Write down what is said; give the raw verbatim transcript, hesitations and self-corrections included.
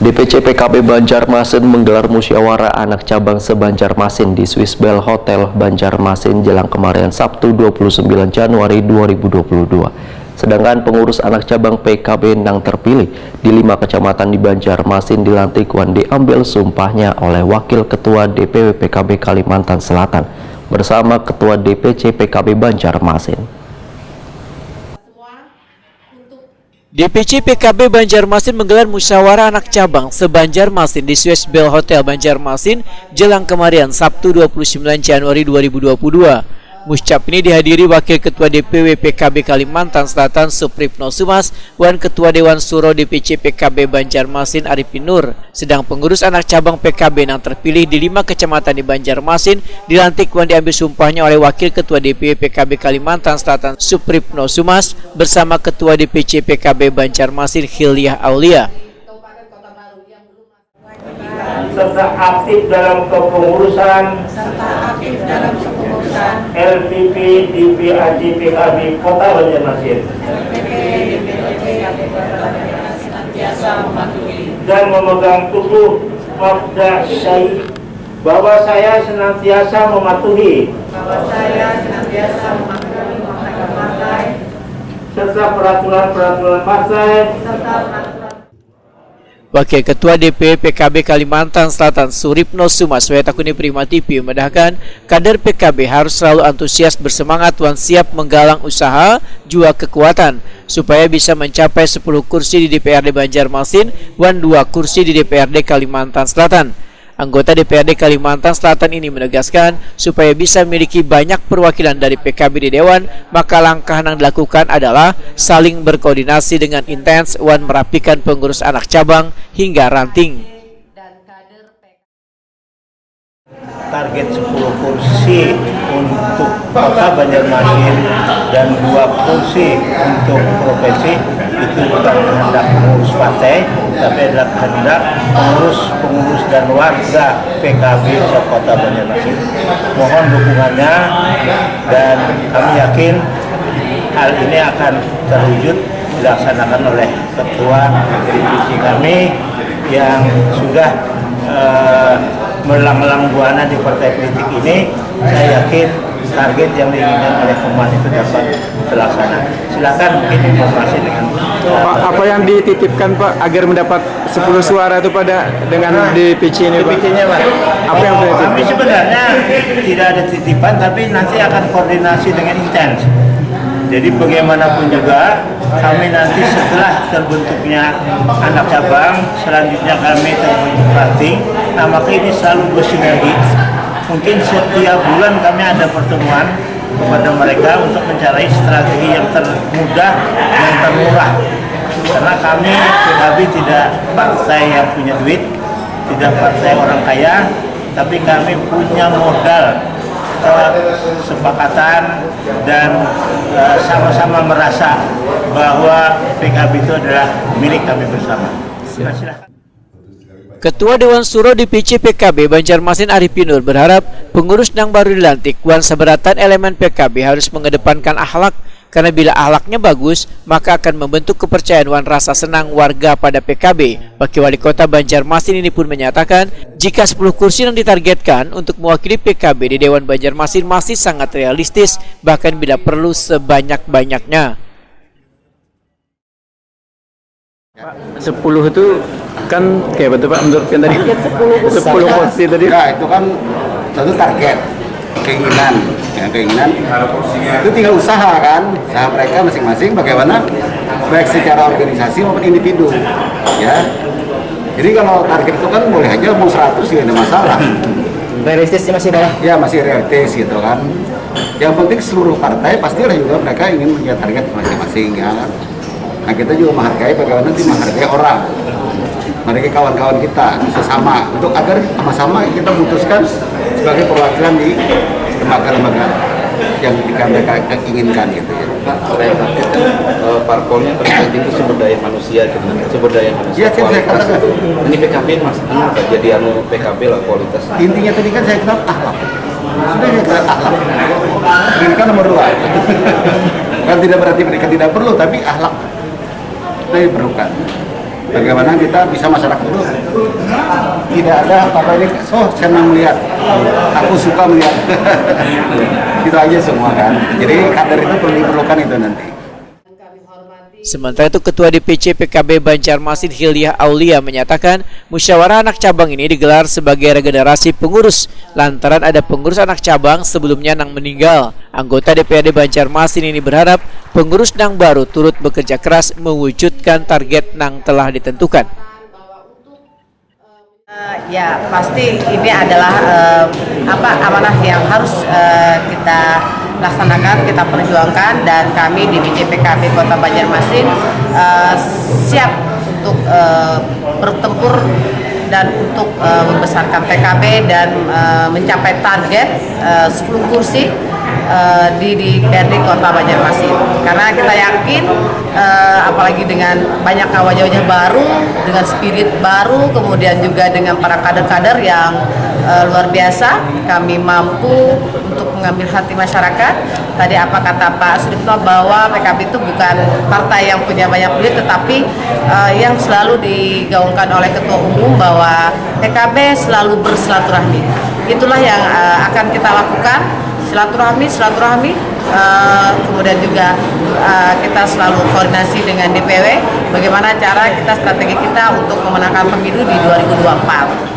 D P C P K B Banjarmasin menggelar musyawarah anak cabang se-Banjarmasin di Swiss Bell Hotel Banjarmasin jelang kemarian Sabtu dua puluh sembilan Januari dua ribu dua puluh dua. Sedangkan pengurus anak cabang P K B nang terpilih di lima kecamatan di Banjarmasin dilantik wan diambil sumpahnya oleh Wakil Ketua D P W P K B Kalimantan Selatan bersama Ketua D P C P K B Banjarmasin. D P C P K B Banjarmasin menggelar musyawarah anak cabang se-Banjarmasin di Swiss Bell Hotel Banjarmasin jelang kemarian Sabtu dua puluh sembilan Januari dua ribu dua puluh dua. Muscap ini dihadiri Wakil Ketua D P W P K B Kalimantan Selatan Supripno Sumas wan Ketua Dewan Suro D P C P K B Banjarmasin Arifin Nur. Sedang pengurus anak cabang P K B nang terpilih di lima kecamatan di Banjarmasin dilantik wan diambil sumpahnya oleh Wakil Ketua D P W P K B Kalimantan Selatan Supripno Sumas bersama Ketua D P C P K B Banjarmasin Khiliah Aulia. Serta aktif dalam kepengurusan serta aktif dalam kepengurusan L P P D P A J P K B Kota Banjarmasin L P P D P A J P K B Kota Banjarmasin senantiasa mematuhi dan memegang teguh makna syahid bahwa saya senantiasa mematuhi bahwa saya senantiasa mematuhi makna partai serta peraturan-peraturan partai serta peraturan Wakil Ketua D P W P K B Kalimantan Selatan Suripno Sumas wayah takuni Prima T V memedahkan, kader P K B harus selalu antusias, bersemangat, wan siap menggalang usaha jua kekuatan supaya bisa mencapai sepuluh kursi di D P R D Banjarmasin wan dua kursi di D P R D Kalimantan Selatan. Anggota D P R D Kalimantan Selatan ini menegaskan, supaya bisa miliki banyak perwakilan dari P K B di Dewan, maka langkah nang dilakukan adalah saling berkoordinasi dengan intens wan merapikan pengurus anak cabang hingga ranting. Target sepuluh kursi untuk Kota Banjarmasin dan dua kursi untuk provinsi itu bukan kehendak pengurus partai, tapi adalah kehendak pengurus-pengurus dan warga P K B se-Kota Banjarmasin. Mohon dukungannya dan kami yakin hal ini akan terwujud dilaksanakan oleh Ketua D P C kami yang sudah eh, melanglang buana di partai politik ini. Saya yakin target yang diinginkan oleh teman itu dapat terlaksana. Silakan mungkin informasi dengan eh, Pak, apa yang dititipkan Pak agar mendapat sepuluh suara itu pada dengan D P C ini Pak? D P C-nya, Pak. Apa yang Oh, dititipkan? Kami sebenarnya tidak ada titipan, tapi nanti akan koordinasi dengan intens. Jadi bagaimanapun juga kami nanti setelah terbentuknya anak cabang, selanjutnya kami terbentuk ranting, nah maka ini selalu bersinergi. Mungkin setiap bulan kami ada pertemuan kepada mereka untuk mencari strategi yang termudah dan termurah. Karena kami P K B tidak partai yang punya duit, tidak partai orang kaya, tapi kami punya modal kesepakatan dan eh, sama-sama merasa bahwa P K B itu adalah milik kami bersama. Nah, silakan. Ketua Dewan Suro D P C P K B Banjarmasin Arifin Nur berharap pengurus nang baru dilantik wan sabarataan elemen P K B harus mengedepankan akhlak, karena bila akhlaknya bagus, maka akan membentuk kepercayaan wan rasa senang warga pada P K B. Wakil Wali Kota Banjarmasin ini pun menyatakan, jika sepuluh kursi yang ditargetkan untuk mewakili P K B di Dewan Banjarmasin masih sangat realistis, bahkan bila perlu sebanyak-banyaknya. Sepuluh itu kan kayak apa tuh Pak menurut pian tadi? Sepuluh kursi tadi. Ya itu kan tentu target, keinginan, ya, keinginan. Itu tinggal usaha kan, usaha mereka masing-masing bagaimana baik secara organisasi maupun individu, ya. Jadi kalau target itu kan boleh aja mau seratus juga ada masalah. Realistis sih masih Pak. Ya masih realistis gitu kan. Yang penting seluruh partai pastilah juga mereka ingin punya target masing-masing ya kan. Nah kita juga menghargai bagaimana nanti menghargai orang, menghargai kawan-kawan kita sesama untuk agar sama-sama kita memutuskan sebagai perwakilan di lembaga-lembaga yang mereka inginkan gitu ya. Pak, selain target kan eh, parpolnya kan itu sumber daya manusia gitu kan, sumber daya manusia. Iya, saya- saya Kualitas katakan. Itu. Ini P K B mas, ini apa jadi anu P K B lah kualitas. Intinya tadi kan saya bilang akhlak. Sudah saya bilang akhlak. Pendidikan nomor dua. Kan tidak berarti pendidikan tidak perlu, tapi akhlak kita diperlukan. Bagaimana kita bisa masyarakat itu tidak ada apa-apa ini, oh, senang melihat, aku suka melihat. Itu aja semua kan. Jadi kader itu perlu diperlukan itu nanti. Sementara itu, Ketua D P C P K B Banjarmasin Hilliah Aulia menyatakan musyawarah anak cabang ini digelar sebagai regenerasi pengurus lantaran ada pengurus anak cabang sebelumnya nang meninggal. Anggota D P R D Banjarmasin ini berharap pengurus nang baru turut bekerja keras mewujudkan target nang telah ditentukan. Ya, pasti ini adalah uh, apa amanah yang harus uh, kita laksanakan, kita perjuangkan, dan kami di B C P K B Kota Banjarmasin uh, siap untuk uh, bertempur dan untuk uh, membesarkan P K B dan uh, mencapai target uh, sepuluh kursi uh, di D P R D Kota Banjarmasin. Karena kita yakin uh, apalagi dengan banyaknya wajah-wajah baru, dengan spirit baru, kemudian juga dengan para kader-kader yang uh, luar biasa, kami mampu untuk mengambil hati masyarakat. Tadi apa kata Pak Sudipno bahwa P K B itu bukan partai yang punya banyak duit, tetapi uh, yang selalu digaungkan oleh Ketua Umum bahwa P K B selalu bersilaturahmi. Itulah yang uh, akan kita lakukan, silaturahmi, silaturahmi. Uh, kemudian juga uh, kita selalu koordinasi dengan D P W bagaimana cara kita, strategi kita untuk memenangkan pemilu di dua ribu dua puluh empat.